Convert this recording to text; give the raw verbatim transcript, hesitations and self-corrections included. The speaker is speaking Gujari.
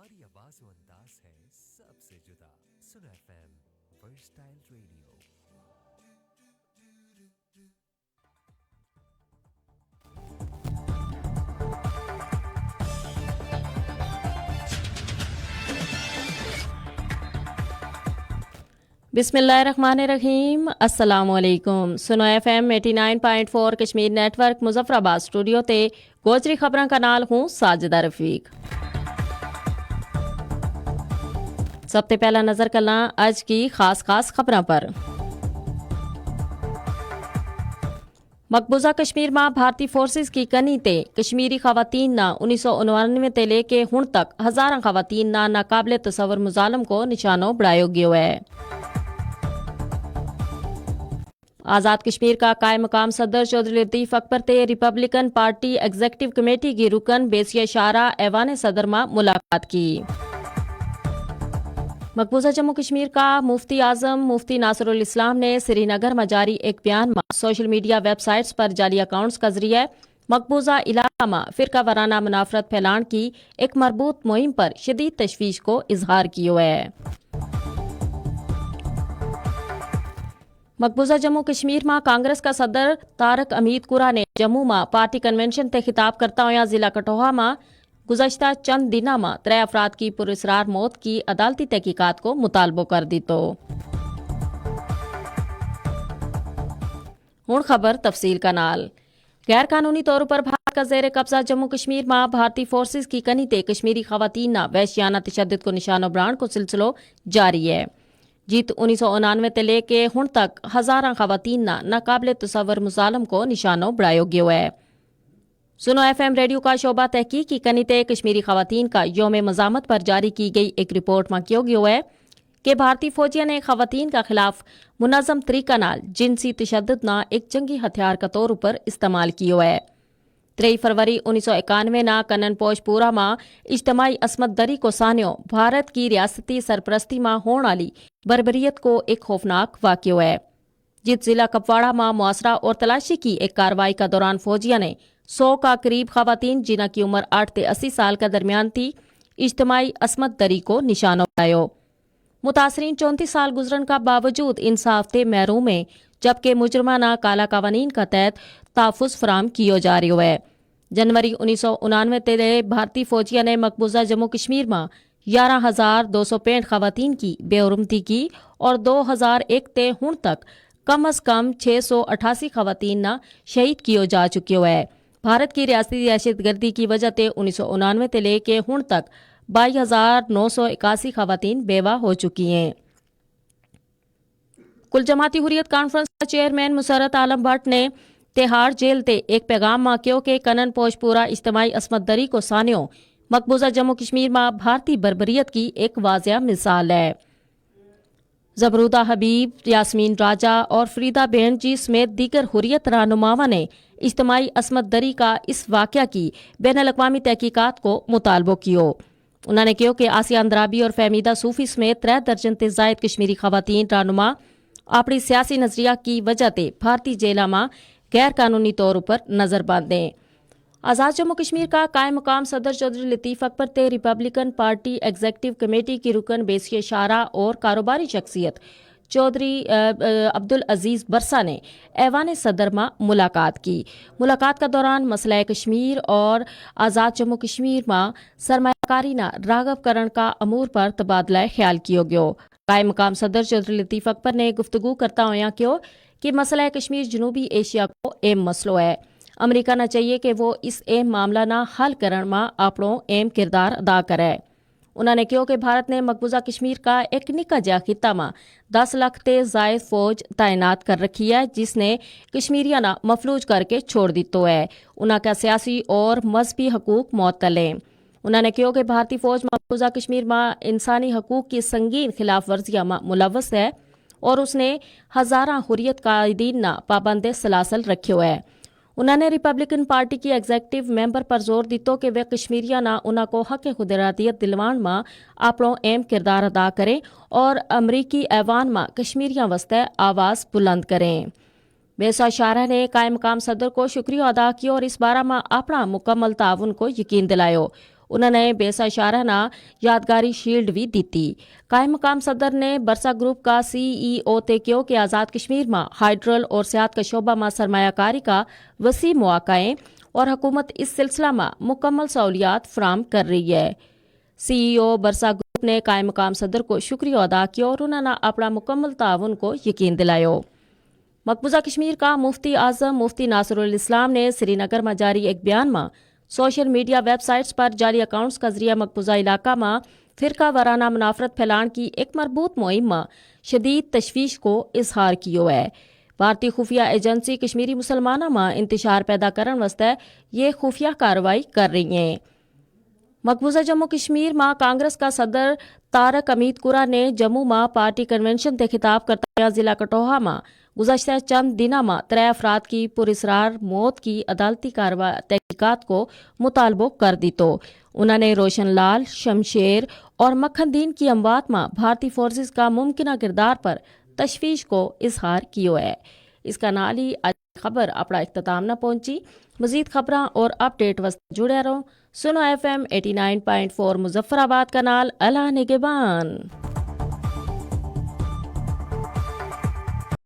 ہماری آواز و انداز ہے سب سے جدا۔ سنو ایف ایم، ورسٹائل ریڈیو۔ بسم اللہ الرحمن الرحیم، السلام علیکم۔ سنو ایف ایم ایٹی نائن پوائنٹ فور کشمیر نیٹ ورک مظفر آباد سٹوڈیو تے گوجری خبراں کا نال ہوں ساجدہ رفیق۔ سب تے پہلا نظر کرنا اج کی خاص خاص خبراں پر۔ مقبوضہ کشمیر ما بھارتی فورسز کی کنی تے کشمیری خواتین نا انیس سو انانوے تے لے کے ہن تک ہزاراں خواتین نا ناقابل تصور مظالم کو نشانو بنایو گیو ہے۔ آزاد کشمیر کا قائم مقام صدر چوہدری لطیف اکبر تے ریپبلکن پارٹی ایگزیکٹو کمیٹی کی رکن بیسیہ شارہ ایوان صدر ما ملاقات کی۔ مقبوضہ جموں کشمیر کا مفتی اعظم مفتی ناصر الاسلام نے سری نگر ما جاری ایک بیان ما سوشل میڈیا ویب سائٹس پر جعلی اکاؤنٹس کا ذریعہ مقبوضہ علاقہ ما فرقہ وارانہ منافرت پھیلان کی ایک مربوط مہم پر شدید تشویش کو اظہار کیو ہے۔ مقبوضہ جموں کشمیر ما کانگریس کا صدر طارق امید کرا نے جموں ما پارٹی کنونشن تے خطاب کرتا ہویا ضلع کٹھوہا ما گزشتہ چند دناں ما ترے افراد کی پراسرار موت کی عدالتی تحقیقات کو مطالبو کر دیتو۔ ہن خبر تفصیل کا نال۔ غیر قانونی طور پر بھارت کا زیر قبضہ جموں کشمیر ما بھارتی فورسز کی کنی تے کشمیری خواتین نا وحشیانہ تشدد کو نشانو برانڈ کو سلسلو جاری ہے۔ جیت انیس سو انانوے تے لے کے ہن تک ہزاراں خواتین نا ناقابل تصور مظالم کو نشانو بنایو گیو ہے۔ سنو ایف ایم ریڈیو کا شعبہ تحقیق کی کنی تے کشمیری خواتین کا یوم مزاحمت پر جاری کی گئی ایک رپورٹ ما کیو گیو ہے کہ بھارتی فوجیاں نے خواتین کا خلاف منظم طریقہ نال جنسی تشدد نا ایک جنگی ہتھیار کا طور پر استعمال کیو ہے۔ ترئی فروری انیس سو اکانوے نا کنن پوش پورا ما اجتماعی عصمت دری کو سانیو بھارت کی ریاستی سرپرستی ما ہون آلی بربریت کو ایک خوفناک واقعو ہے۔ جت ضلع کپواڑہ ما محاصرہ اور تلاشی کی ایک کارروائی کا دوران فوجیاں نے سو کا قریب خواتین جنہاں کی عمر آٹھ تے اسی سال کا درمیان تھی اجتماعی عصمت دری کو نشانو بنایو۔ متاثرین چونتیس سال گزرن کا باوجود انصاف تے محروم ہیں، جبکہ مجرمہ نا کالا قوانین کا تحت تحفظ فراہم کیو جا رہیو ہے۔ جنوری انیس سو انانوے تے بھارتی فوجیاں نے مقبوضہ جموں کشمیر ما یارہ ہزار دو سو پینٹ خواتین کی بے حرمتی کی اور دو ہزار ایک تے ہن تک کم از کم چھ سو اٹھاسی خواتین نا شہید کیو جا چکیو ہے۔ بھارت کی ریاستی دہشت گردی کی وجہ تے انیس سو انانوے تے لے کے ہن تک بائی ہزار نو سو اکاسی خواتین بیوہ ہو چکی ہیں۔ کل جماعتی حریت کانفرنس کا چیئرمین مسرت عالم بٹ نے تہاڑ جیل تے ایک پیغام ما کیو کہ کنن پوش پورا اجتماعی عصمت دری کو سانیو مقبوضہ جموں کشمیر ما بھارتی بربریت کی ایک واضح مثال ہے۔ زبرودہ حبیب، یاسمین راجہ اور فریدہ بینڈ جی سمیت دیگر حریت رہنماواں نے اجتماعی عصمت دری کا اس واقعہ کی بین الاقوامی تحقیقات کو مطالبو کیو۔ انہاں نے کہیو کہ آسیہ اندرابی اور فہمیدہ صوفی سمیت ترے درجن تے زائد کشمیری خواتین رہنما اپنی سیاسی نظریہ کی وجہ تے بھارتی جیلاں ما غیر قانونی طور اپر نظر بند ہیں۔ آزاد جموں کشمیر کا قائم مقام صدر چوہدری لطیف اکبر تے ریپبلکن پارٹی ایگزیکٹو کمیٹی کی رکن بیسیہ شارہ اور کاروباری شخصیت چوہدری عبدالعزیز برسا نے ایوان صدر ما ملاقات کی۔ ملاقات کا دوران مسئلہ کشمیر اور آزاد جموں کشمیر ما سرمایہ کاری نا راغب کرن کا امور پر تبادلہ خیال کیو گیو۔ قائم مقام صدر چوہدری لطیف اکبر نے گفتگو کرتا ہویا کہیو کہ مسئلہ کشمیر جنوبی ایشیا کو اہم مسئلو ہے۔ امریکہ نا چاہیے کہ وہ اس اہم معاملہ نا حل کرن ما اپنو اہم کردار ادا کرے۔ انہاں نے کہیو کہ بھارت نے مقبوضہ کشمیر کا ایک نکا جا خطہ ما دس لکھ تے زائد فوج تعینات کر رکھی ہے، جس نے کشمیریاں نا مفلوج کر کے چھوڑ دیتو ہے۔ انہاں کا سیاسی اور مذہبی حقوق معطل ہیں۔ انہاں نے کہیو کہ بھارتی فوج مقبوضہ کشمیر ما انسانی حقوق کی سنگین خلاف ورزیاں ما ملوث ہے اور اس نے ہزاراں حریت قائدین نا پابند سلاسل رکھیو ہے۔ انہاں نے ریپبلکن پارٹی کی ایگزیکٹو ممبر پر زور دیتو کہ وہ کشمیریاں نا انہاں کو حق خود ارادیت دلوان ما اپنو اہم کردار ادا کریں اور امریکی ایوان ما کشمیریاں واسطے آواز بلند کریں۔ بیسا شارہ نے قائم مقام صدر کو شکریہ ادا کیو اور اس بارہ ما اپنا مکمل تعاون کو یقین دلایو۔ انہاں نے بیسا شارہ نا یادگاری شیلڈ وی دتی۔ قائم مقام صدر نے برسا گروپ کا سی ای او تے کہیو کہ آزاد کشمیر ما ہائیڈرل اور سیاحت کا شعبہ ما سرمایہ کاری کا وسیع مواقع ہیں، اور حکومت اس سلسلہ ما مکمل سہولیات فراہم کر رہی ہے۔ سی ای او برسا گروپ نے قائم مقام صدر کو شکریہ ادا کیو اور انہاں نا اپنا مکمل تعاون کو یقین دلایو۔ مقبوضہ کشمیر کا مفتی اعظم مفتی ناصر الاسلام نے سری نگر ما جاری ایک بیان ما سوشل میڈیا ویب سائٹس پر جعلی اکاؤنٹس کا ذریعہ مقبوضہ علاقہ ما فرقہ وارانہ منافرت پھیلان کی ایک مربوط مہم ما شدید تشویش کو اظہار کیو ہے۔ بھارتی خفیہ ایجنسی کشمیری مسلماناں ما انتشار پیدا کرن واسطے یہ خفیہ کارروائی کر رہی ہیں۔ مقبوضہ جموں کشمیر ما کانگریس کا صدر طارق امیت کورا نے جموں ما پارٹی کنونشن تے خطاب کرتا ہویا ضلع کٹوہا ما گزشتہ چند دناں ما ترے افراد کی پراسرار موت کی عدالتی کارروائی تحقیقات کو مطالبو کر دیتو۔ انہاں نے روشن لال شمشیر اور مکھن دین کی اموات ما بھارتی فورسز کا ممکنہ کردار پر تشویش کو اظہار کیو ہے۔ اس کا نال ہی اج خبر اپنا اختتام نہ پہنچی۔ مزید خبراں اور اپڈیٹ واسطے جڑیا رہو۔ سنو ایف ایم ایٹی نائن پوائنٹ فور مظفرآباد کا نال اللہ نگہبان۔